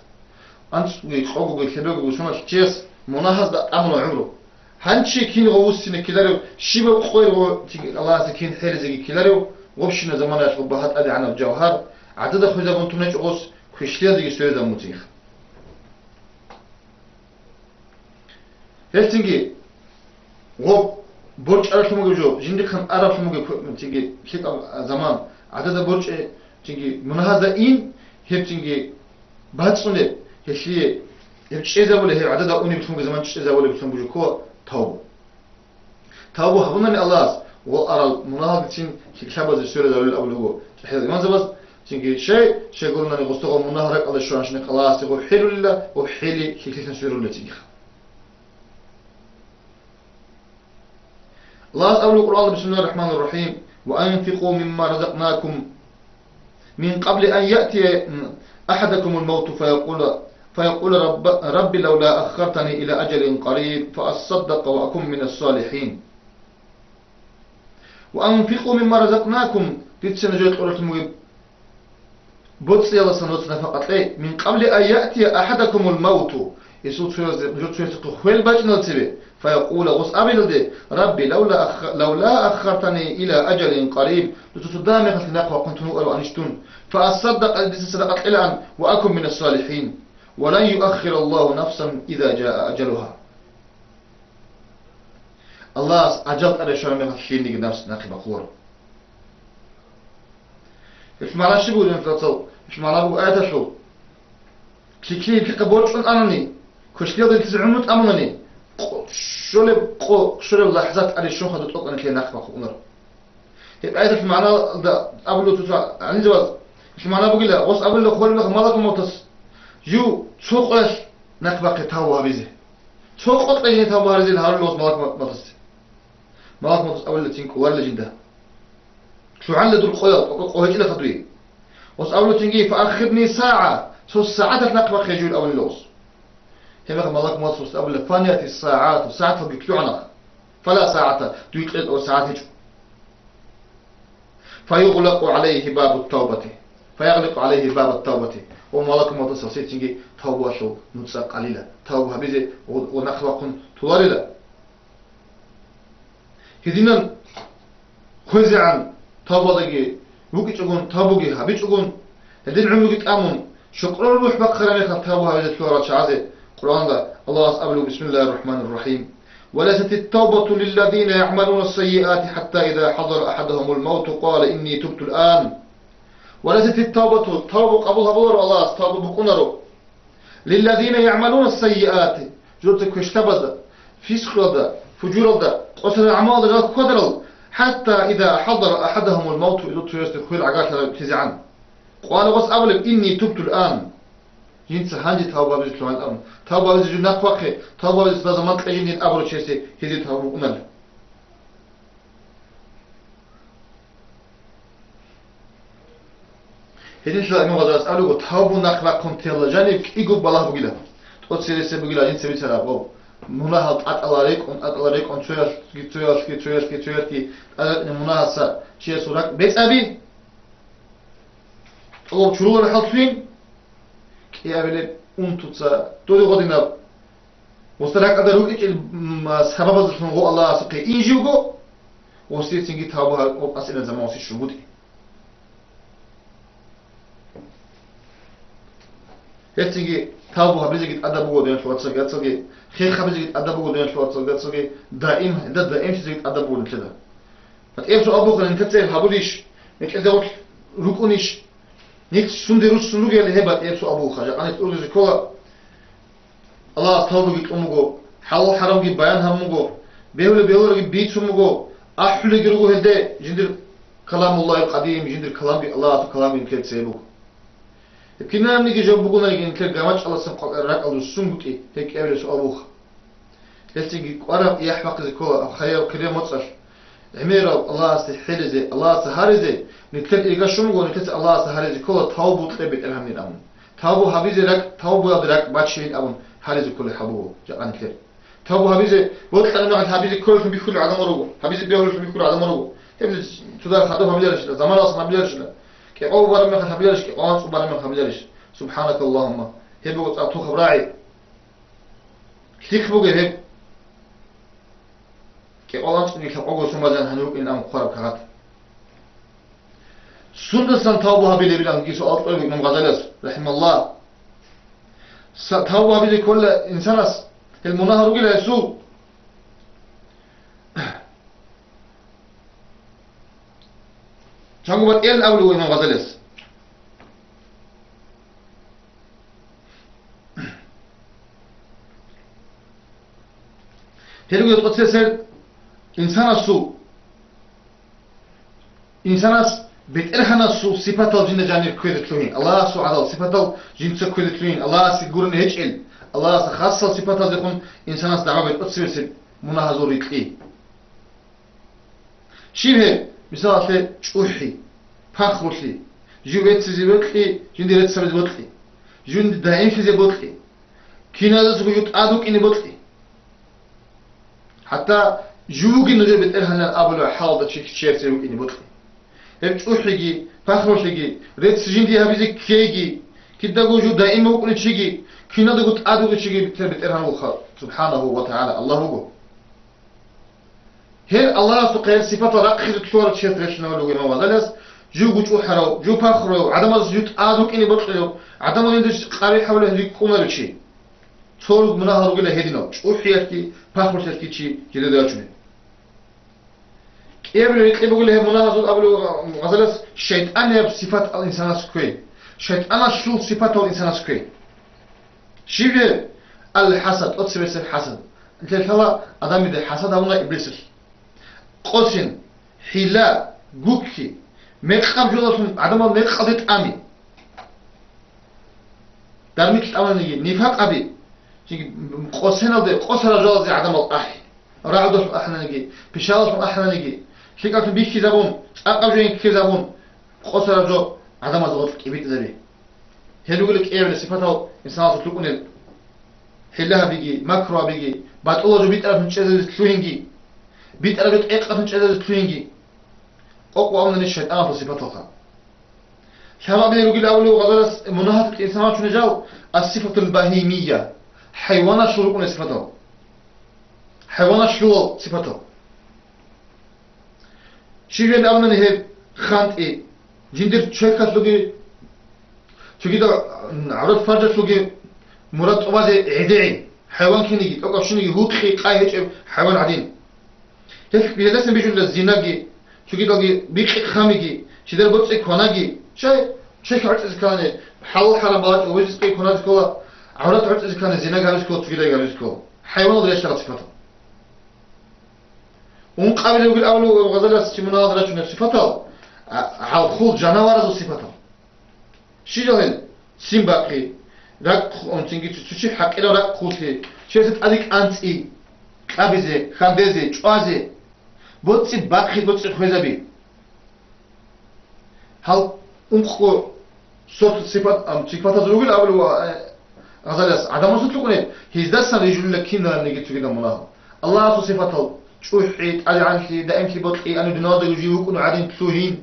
АнцӀго, кьогого, лъебего соналъ чияс мунагьазда тӀамуна гӀумру. Гьанчи кин гъов вуссине ккеларев, щибаб къойил гъо-, Аллагьасе кин хӀеризеги ккеларев, гъобщина заманаялъ гъоб багьа тӀадегӀанаб жавгьар, гӀадада хвезабун тунечӀо гъос, квешлъиялдеги сверизабун муцӀихъ. Гьелцинги, гъоб борчӀаралъун бугеб жо, жиндихъан араблъун бугеб кве-, цинги лъикӀаб заман, гӀадада борчӀи, цинги мунагьазда ин, гьеб цинги бацӀцӀунеб, гьелъие гьеб чӀезабулеб, гьеб гӀадада унеб лъунги заман чӀезабулеб лъун бугеб ккола тавбу. Тавбу гьабунани Аллагьас, гъо арал мунагьалдицин лъикӀлъабазе сверизарулел абулеб буго. ЧӀехӀел имамзабаз цинги щай, щай гурунани гъустагъо мунагь ракӀалде щванщинахъ Аллагьасе гъо хӀелулила, гъо хӀели лъикӀлъилъун сверулел цинги. Аллагьас абулеб Къуръаналда, بسم الله الرحمن الرحيم، وأنفقوا مما رزقناكم من قبل أن يأتي أحدكم الموت فيقول، فيقول رب، رب لولا أخرتني إلى أجل قريب فأصدق وأكن من الصالحين. وأنفقوا مما رزقناكم, дица нужее кьуралъун бугеб боцӀиялдасан нужеца нафакъа кье, من قبل أن يأتي أحدكم الموت, гьесул цоязе, нужер цоясухъе хвел бачӀиналде цебе, فيقول, гъос абилалде, رب لولا أخ، لولا أخرتني إلى أجل قريب, дуца цо дагьаб мехалъ нахъ вахъун тун вукӀараванищ дун, فأصدق, дица садакъа кьелаан, وأكن من الصالحين، ولن يؤخر الله نفسا إذا جاء أجلها. Аллагьас ажал тӀаде щвараб мехалъ лъиениги напс нахъе бахъуларо. Гьелъ магӀна щиб бугеб, диналъул вацал? Гьелъ магӀна буго аяталъул: лъикӀлъи гьелъухъе борчӀун анани, квешлъиялда гьелъизе гӀумру тӀамунани, къо-, щолеб къо-, щолеб лахӀзат тӀаде щун хадуб тӀокӀаб нилъее нахъ бахъун унар. Гьеб аяталъул магӀналда абулев цо-цо гӀалимзабаз, гьелъул магӀна бугила, гъос абулеб хвалеб мехалъ малакул мавтас, жив цо къоялъ нахъ бахъе тавбу гьабизе. Цо къо кьезе тавбу гьаризел гьарулев гъос малакул мавтасде. Малакул мавтас абулев цин кӀоларила жинда. ЛъугӀанила дур къоял, къо-, къо гьечӀила хадуе. Гъос абулев цинги, فأخرني ساعة, цо сагӀаталъ нахъ бахъе жив абулев гъос. Гьебмехалъ малакул мавтас абулев, فانيت الساعات, сагӀаталги лъугӀана. فلا ساعة, дуе кьезе тӀола сагӀат гьечӀо. فيغلق عليه باب التوبة، فيغلق عليه باب التوبة. Ва малакул мавтас гьесие цинги тавбуялъул нуцӀа къалила, тавбу гьабизе ва, ва нахъ бахъун толарила. Гьединан хвезегӀан тавбадаги вукӀичӀогун, тавбуги гьабичӀогун, гьедин гӀумруги тӀамун, щокълораб рухӀ бахъараб мехалъ тавбу гьабизе лъугьарал чагӀазе Къуръаналда Аллагьас абулеб: بسم الله الرحمن الرحيم، وليست التوبة للذين يعملون السيئات حتى إذا حضر أحدهم الموت قال إني تبت الآن. وليست التوبة, тавбу къабул гьабуларо Аллагьас, тавбу букӀунаро. للذين يعملون السيئات, жуца квешлъабазда, фискъалда, фужуралда, къосарал гӀамалалда жал хьвадарал, حتى إذا حضر أحدهم الموت, гьезул цоясде хвел гӀагарлъараб тезегӀан. قال, гъос абулеб: إني تبت الآن. Жинца гьанже тавба гьабизе лъугьан абун. Тавба гьабизе жив нахъ вахъе, тавба гьабизе заман кье жиндир абуру чиясе гьезие тавба букӀунарила. Гьединлъидал имам Гъазалияс абулеб буго, тавбу нахъ бахъун тела жаниб кӀиго балагь бугила. ТӀоцебесеб бугила жинца бицараб гъоб. Мунагьал тӀатӀала рекӀун, тӀатӀала рекӀун, цоялъги, цоялъги, цоялъги, цоялъги, тӀадекъни мунагьаса чиясул ракӀ бецӀаби, тӀолаб чурулаби хӀаллъуин, кӀиабилеб унтуца, доде гъодинаб, гъосда ракӀалда рукӀичӀел, м, сабабазулъун гъо Аллагьасухъе инживго, гъосие цинги тавба гьаб-, гъоб асилан заман гъосие щугутӀи. Гьелцинги тавбу гьабизеги тӀадаб буго, дуниялъул вацалги, вацалги, хех гьабизеги тӀадаб буго, дуниялъул вацалги, вацалги, даим, гьелда даимлъизеги тӀадаб буго нилъеда. БатӀияб суал буго, нилъеца гьеб гьабулищ, мекъезавулъ рукӀунищ, нилъ сунде руссун ругели гьеб батӀияб суал бугоха, жакъа нилъ ургъизе ккола. Аллагьас тавбуги кьун буго, хӀалал-хӀарамги баян гьабун буго, бегьулеб-бегьуларги бицун буго, ахӀулелги руго гьелде жиндир каламуллагьил къадим, жиндир каламги, Аллагьасул каламги нилъер цебе буго. Гьеб кинабниги жо бугонариги, нилъер гамачӀаласан къвакӀараб ракӀалда руссунгутӀи, гьеб кӀиабилеб суал буго. Гьелцинги кӀвараб яхӀ бахъизе ккола аб хаяв кире моцӀалъ. ГӀемерал Аллагьасде хӀелизе, Аллагьасда гьаризе, нилъер ирга щун буго, нилъеца Аллагьасда гьаризе ккола тавбу кье, БетӀергьанин, абун. Тавбу гьабизе ракӀ, тавбуялде ракӀ бачейин абун гьаризе кколеб хӀал буго жакъа нилъер. Тавбу гьабизе, бокьараб мехалъ гьабизе кколелъун бихьулел гӀадамал руго, гьабизе бегьулелъун бихьулел гӀадамал руго. Гьеб цо дагьаб хадуб гьабиларищила, заманалъ гьабиларищила, кӀикъого бараб мехалъ гьабиларищ, кӀикъого анцӀго бараб мехалъ гьабиларищ. Субханакаллагьумма. Гьеб буго цӀакъ тухаб рагӀи. Лъикъ бугеб гьеб. КӀикъого анцӀго лъабкъого сумазан гьанив вукӀин абун хъвараб кагъат. Сундасан тавбу гьабилебилан суал кьола имам Гъазалияс, рахӀималлагь. Са-, тавбу гьабизе ккола инсанас, гьел мунагь ругила гьесул. Чанго батӀиялин абулеб буго имам Гъазалияс. Гьеле тӀоцебесеб инсанасул, инсанас БетӀергьанасул сипатал жинда жанир кквезе лъугьин, Аллагьасул гӀадал сипатал жинца кквезе лъугьин, Аллагьасе гурони гьечӀел, Аллагьасда хасал сипатаздехун инсанас дагӀба тӀоцебесеб мунагьазул рикьи. Щиб гьеб? Мисалалъе, чӀухӀи, пахрулъи, жив веццизе бокьи, жинди рецц гьабизе бокьи, жинди даимлъизе бокьи, киназдаго жив тӀад вукӀине бокьи. ХӀатта жив вугин нужер БетӀергьанин абулеб хӀалалда чи-, чиясе вукӀине бокьи. Гьеб чӀухӀиги, пахрулъиги, рецц жинди гьабизе ккейги, кидаго жив даим вукӀунев чиги, киназдаго тӀад вугев чиги БетӀергьан вуго, субхӀанагьу ва тагӀала, Аллагь вуго. Гьел Аллагьасухъе гьел сипатал рахъизе лъугьарав чияс релълъинавулев вуго имам Гъазалияс, живго чӀухӀарав, жив пахрулев, гӀадамазда жив тӀад вукӀине бокьарав, гӀадамал жиндир къабихӀ гьабулеб рикӀкӀунарев чи. Цо руго мунагьал ругила гьединал, чӀухӀиялъги, пахрулъиялъги чи жидеда ячунеб. КӀиабилеб рекье бугила гьеб мунагьазул абулев Гъазалияс, шайтӀанияб сипатал инсанас кквей, шайтӀаналъул сипатал инсанас кквей. Щиб гьеб? Ал-хӀасад, тӀоцебесеб хӀасад. Нилъеда лъала адамида хӀасад гьавуна иблисалъ. Къосин, хӀила, гукки, мекъаб жолалъун гӀадамал мекъалде тӀами. Дармил тӀаманиги, нифакъаби, жеги къосиналде, къосараб жалазе гӀадамал ахӀи. РагӀудалъун ахӀананиги, пишаялъун ахӀананиги, лъикӀалъун бихьизабун, цӀакъаб жо инккизабун, къосараб жо гӀадамазда гъоркь кӀибитӀизаби. Гьел ругила кӀиабилеб сипатал инсанасулъ рукӀунел: хӀила гьабиги, макру гьабиги, батӀулаб жо битӀараб жо чӀезаризе лъугьинги, битӀараб жо тӀекъазе чӀезаризе лъугьинги. Къокъ ва амнани шайтӀаналъул сипаталха. Лъабабилел ругел абулев Гъазалияс мунагьалъул инсан вачунел жал, ас-сифатул багьимия, хӀайваналъул рукӀунел сипатал. ХӀайваналъул сипатал. Щиб гьеб абунани гьеб хантӀи, жиндир чвехьалъулги, цогидал гӀаврат-фаржалъулги мурад тӀубазе гӀедегӀи, хӀайван киниги, тӀокӀабщиниги гьукъи-къай гьечӀеб хӀайван гӀадин. Гьелъ-, гьелдасан бижулила зинаги, цогидалги бикъи-хъамиги, чидер боцӀи-кванаги, чай, чехь гӀорцӀизе ккани, хӀалал-хӀарам балачӀого везис ккей кваназе ккола, гӀаврат гӀорцӀизе ккани, зинаг гьабизе ккола, цогидаги гьабизе ккола. ХӀайваналда релълъарал сипатал. Ункъабилеб ругел абулев Гъазалияс чи мунагьалда рачунеб сипатал, а, гӀалхул жанаваразул сипатал. Щиб жал гьел? Ццин бахъи, ракӀ хъуун, цинги цо-, цо чи хӀакъирав ракӀ хъулъи, чиясе тӀаде кӀанцӀи, кьабизе, хьандезе, чӀвазе, боцӀи бахъи, боцӀи хвезаби. Гьал ункъго сорт сипат, ам, сипатаз ругел абулев, э, Гъазалияс, гӀадамасулъ букӀунеб, гьездасан рижулила киналниги цогидал мунагьал. Аллагьасул сипатал: чӀухӀи, тӀадегӀанлъи, даимлъи бокьи, ани дуниялдаги жив вукӀун гӀадин лъугьин.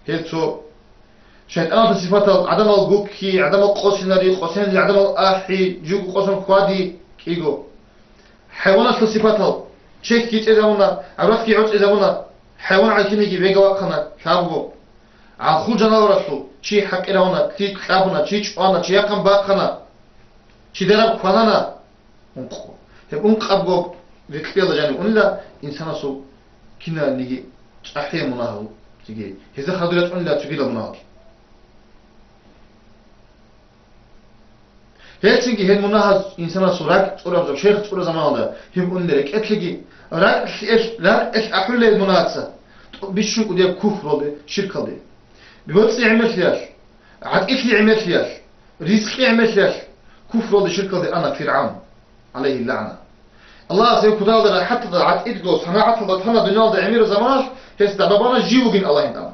Гьел цо. ШайтӀаналъул сипатал: гӀадамал гукки, гӀадамал къосинари, къосинлъи гӀадамал ахӀи, живго къосун хьвади, кӀиго. ХӀайваналъул сипатал: чехьги чӀезавуна, гӀавратги гӀорцӀизавуна, хӀайван гӀайхиниги вега вахъана, лъабго. ГӀалхул жанаваралъул: чи хӀакъиравуна, чи кьабуна, чи чӀвана, чи яхъан бахъана, чи дараб кванана. Ункъго. Гьеб ункъабго рекьела жанив унила инсанасул киналниги чӀахӀиял мунагьал, цоги гьезда хадур ячӀунила цогидал мунагьал. Гьелцинги гьел мунагьаз инсанасул ракӀ цӀураб, шерх цӀураб заманалда гьеб унила рекӀелъеги, ракӀ-, ракӀалъ ахӀулел мунагьаца тӀо-, бищун кӀудияб куфралде, ширкалде. БоцӀи гӀемерлъиялъ, гӀатӀилъи гӀемерлъиялъ, ризкъи гӀемерлъиялъ куфралде, ширкалде ана ФиргӀавн, гӀалайгьи ллагӀна. Аллагьас гьев кутакалда рахӀаталда, гӀатӀидго санагӀаталда тана дуниялда гӀемераб заманалъ, гьес дабабана жив вугин Аллагьин тӀама.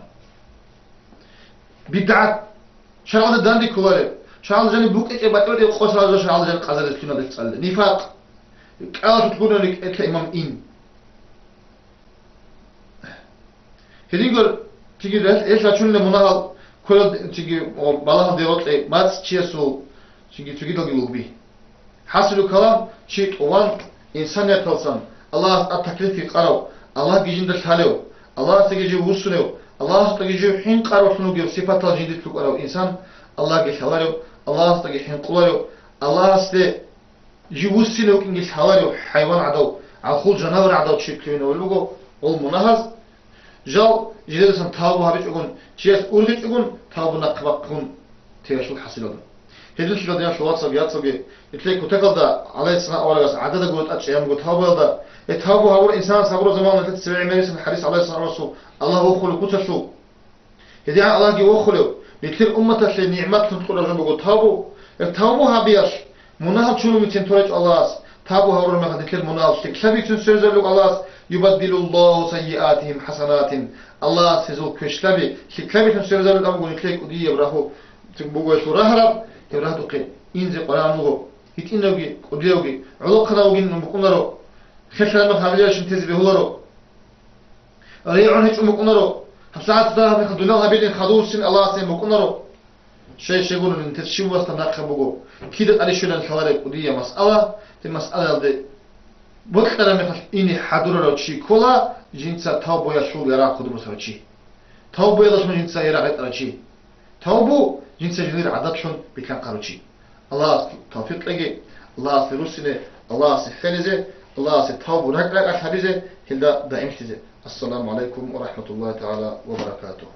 БидгӀат, шаргӀалда данде кколареб, шаргӀалда жаниб букӀинчӀеб батӀи-батӀи къосарал жо шаргӀалда жаниб къазарилъ кинаб бецӀалда. Нифакъ, кӀалалъулъ гурони кӀелъа имам ин. Гьединго цоги рел-, релълъачунила мунагьал кверал цоги, о, балагьалде рокьи мацӀ чиясул цоги цогидалги лугби. ХӀасилу калам, чи тӀуван, инсанияталсан Аллагьас тӀад таклифги къарав, Аллагьги жинда лъалев, Аллагьасдаги жив вуссунев, Аллагьасдаги жив хӀинкъаравлъун вугев сипатал жиндилъ рукӀарав инсан Аллагьги лъаларев, Аллагьасдаги хӀинкъуларев, Аллагьасде жив вуссине вукӀинги лъаларев хӀайван гӀадав, гӀалхул жанавар гӀадав чи лъугьинавулеб буго гьел мунагьаз. Жал жидедасан тавбу гьабичӀогун, чияс ургъичӀогун тавбу нахъ бахъун теялъул хӀасилалда. Гьединлъидал, диналъул вацалги яцалги, нилъер кутакалда гӀалайгьиссалам аварагас гӀадада гуро тӀад чӀеян буго тавбуялда. Гьеб тавбу гьабурав инсанас гьабураб заман нилъеца цеве гӀемерисан хӀадис гӀалайгьиссалам аварасул: Аллагь вохулев куцалъул. ГьедигӀан Аллагьги вохулев, нилъер умматалъе нигӀматлъун кьураб жо буго тавбу. Гьеб тавбу гьабиялъ мунагьал чурумицин турачӀо Аллагьас, тавбу гьабураб мехалъ нилъер мунагьал лъикӀлъабицин сверизарулев Аллагьас, «Юбаддилуллагьу саййиатигьим хӀасанатин», Аллагьас гьезул квешлъаби лъикӀлъабилъун сверизарулев абуго нилъее кӀудияб рагьу буго гьелъул рагьараб, гьеб рагьдухъе инзе къваригӀун вуго, гьитӀинавги, кӀудиявги, гӀолохъанав вугин букӀунаро, херлъараб мехалъ гьабиларищин тезе бегьуларо. РегӀун гьечӀо мукӀунаро, гьабсагӀат дагьаб мехалъ дуниял гьабилин хадуссин Аллагьасде мукӀунаро. Щай-щай гурони, нилъер щивасда нахъа буго, кида тӀаде щвелан лъалареб кӀудияб масъала, гьеб масъалаялде бокьараб мехалъ ине хӀадурарав чи ккола, жинца тавбуялъул ярагъ хъудурусарав чи. Тавбуялдалъун жинца ярагъ гьетӀарав чи. Тавбу жинца жиндир гӀадатлъун битӀун хъарав чи. Аллагьас тавфикъ кьеги, Аллагьасде руссине, Аллагьасе хӀеризе, Аллагьасе тавбу ракӀ-ракӀалъ гьабизе, гьелда даимлъизе. Ассаламу гӀалайкум ва рахӀматуллагьи тагӀала ва баракатугьу.